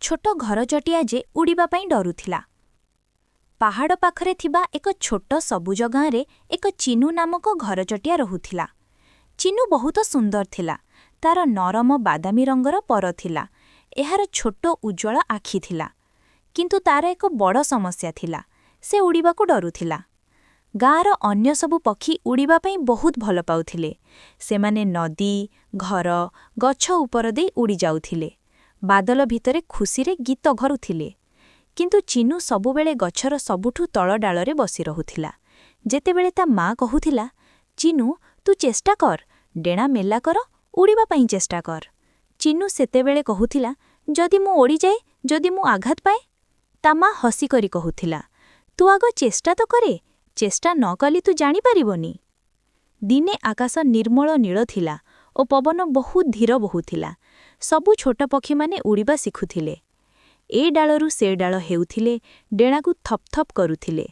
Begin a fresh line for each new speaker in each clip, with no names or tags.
ଛୋଟ ଘରଚଟିଆ ଯେ ଉଡ଼ିବା ପାଇଁ ଡରୁଥିଲା। ପାହାଡ଼ ପାଖରେ ଥିବା ଏକ ଛୋଟ ସବୁଜ ଗାଁରେ ଏକ ଚିନୁ ନାମକ ଘରଚଟିଆ ରହୁଥିଲା। ଚିନୁ ବହୁତ ସୁନ୍ଦର ଥିଲା। ତାର ନରମ ବାଦାମୀ ରଙ୍ଗର ପର ଥିଲା। ଏହାର ଛୋଟ ଉଜ୍ଜ୍ୱଳ ଆଖି ଥିଲା। କିନ୍ତୁ ତାର ଏକ ବଡ଼ ସମସ୍ୟା ଥିଲା। ସେ ଉଡ଼ିବାକୁ ଡରୁଥିଲା। ଗାଁର ଅନ୍ୟ ସବୁ ପକ୍ଷୀ ଉଡ଼ିବା ପାଇଁ ବହୁତ ଭଲ ପାଉଥିଲେ। ସେମାନେ ନଦୀ, ଘର, ଗଛ ଉପର ଦେଇ ଉଡ଼ି ଯାଉଥିଲେ। ବାଦଲ ଭିତରେ ଖୁସିରେ ଗୀତ ଗାଉଥିଲେ। କିନ୍ତୁ ଚିନୁ ସବୁବେଳେ ଗଛର ସବୁଠୁ ତଳ ଡାଳରେ ବସି ରହୁଥିଲା। ଯେତେବେଳେ ତା ମା କହୁଥିଲା, "ଚିନୁ, ତୁ ଚେଷ୍ଟା କର, ଡେଣା ମେଲା କର, ଉଡ଼ିବା ପାଇଁ ଚେଷ୍ଟା କର," ଚିନୁ ସେତେବେଳେ କହୁଥିଲା, "ଯଦି ମୁଁ ଉଡ଼ିଯାଏ? ଯଦି ମୁଁ ଆଘାତ ପାଏ?" ତା ମା ହସିକରି କହୁଥିଲା, "ତୁ ଆଗ ଚେଷ୍ଟା ତ କରେ। ଚେଷ୍ଟା ନ କଲେ ତୁ ଜାଣିପାରିବନି।" ଦିନେ ଆକାଶ ନିର୍ମଳ ନୀଳ ଥିଲା ଓ ପବନ ବହୁତ ଧୀର ବହୁଥିଲା। ସବୁ ଛୋଟ ପକ୍ଷୀମାନେ ଉଡ଼ିବା ଶିଖୁଥିଲେ। ଏ ଡାଳରୁ ସେ ଡାଳ ହେଉଥିଲେ, ଡେଣାକୁ ଥପ୍ ଥପ୍ କରୁଥିଲେ।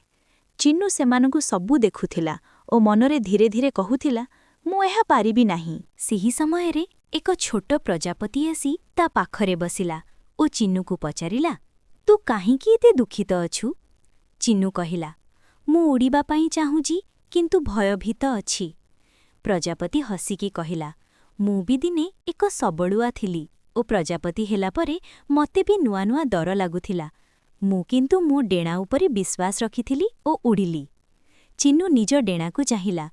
ଚିନୁ ସେମାନଙ୍କୁ ସବୁ ଦେଖୁଥିଲା ଓ ମନରେ ଧୀରେ ଧୀରେ କହୁଥିଲା, "ମୁଁ ଏହା ପାରିବି ନାହିଁ।" ସେହି ସମୟରେ ଏକ ଛୋଟ ପ୍ରଜାପତି ଆସି ତା ପାଖରେ ବସିଲା ଓ ଚିନୁକୁ ପଚାରିଲା, "ତୁ କାହିଁକି ଏତେ ଦୁଃଖିତ ଅଛୁ?" ଚିନୁ କହିଲା, "ମୁଁ ଉଡ଼ିବା ପାଇଁ ଚାହୁଁଛି, କିନ୍ତୁ ଭୟଭୀତ ଅଛି।" ପ୍ରଜାପତି ହସିକି କହିଲା, "ମୁଁ ବି ଦିନେ ଏକ ସବଳୁଆ ଥିଲି ଓ ପ୍ରଜାପତି ହେଲା ପରେ ମୋତେ ବି ନୂଆ ନୂଆ ଡର ଲାଗୁଥିଲା। ମୁଁ କିନ୍ତୁ ମୋ ଡେଣା ଉପରେ ବିଶ୍ୱାସ ରଖିଥିଲି ଓ ଉଡ଼ିଲି।" ଚିନୁ ନିଜ ଡେଣାକୁ ଚାହିଁଲା।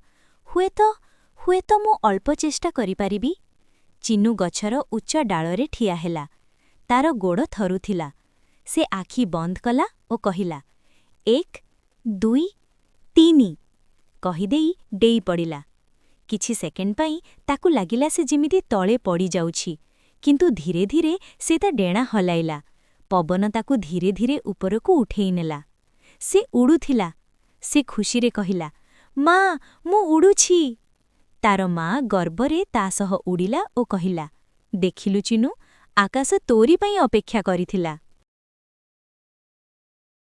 ହୁଏତ ମୁଁ ଅଳ୍ପ ଚେଷ୍ଟା କରିପାରିବି। ଚିନୁ ଗଛର ଉଚ୍ଚ ଡାଳରେ ଠିଆ ହେଲା। ତାର ଗୋଡ଼ ଥରୁଥିଲା। ସେ ଆଖି ବନ୍ଦ କଲା ଓ କହିଲା, "ଏକ, ଦୁଇ, ତିନି," କହିଦେଇ ଡେଇଁ ପଡ଼ିଲା। କିଛି ସେକେଣ୍ଡ ପାଇଁ ତାକୁ ଲାଗିଲା ସେ ଯେମିତି ତଳେ ପଡ଼ିଯାଉଛି, କିନ୍ତୁ ଧୀରେ ଧୀରେ ସେ ତା ଡେଣା ହଲାଇଲା। ପବନ ତାକୁ ଧୀରେ ଧୀରେ ଉପରକୁ ଉଠେଇ ନେଲା। ସେ ଉଡ଼ୁଥିଲା। ସେ ଖୁସିରେ କହିଲା, "ମା, ମୁଁ ଉଡ଼ୁଛି!" ତାର ମା ଗର୍ବରେ ତା ସହ ଉଡ଼ିଲା ଓ କହିଲା, "ଦେଖିଲୁ ଚିନୁ, ଆକାଶ ତୋରି ପାଇଁ ଅପେକ୍ଷା କରିଥିଲା।"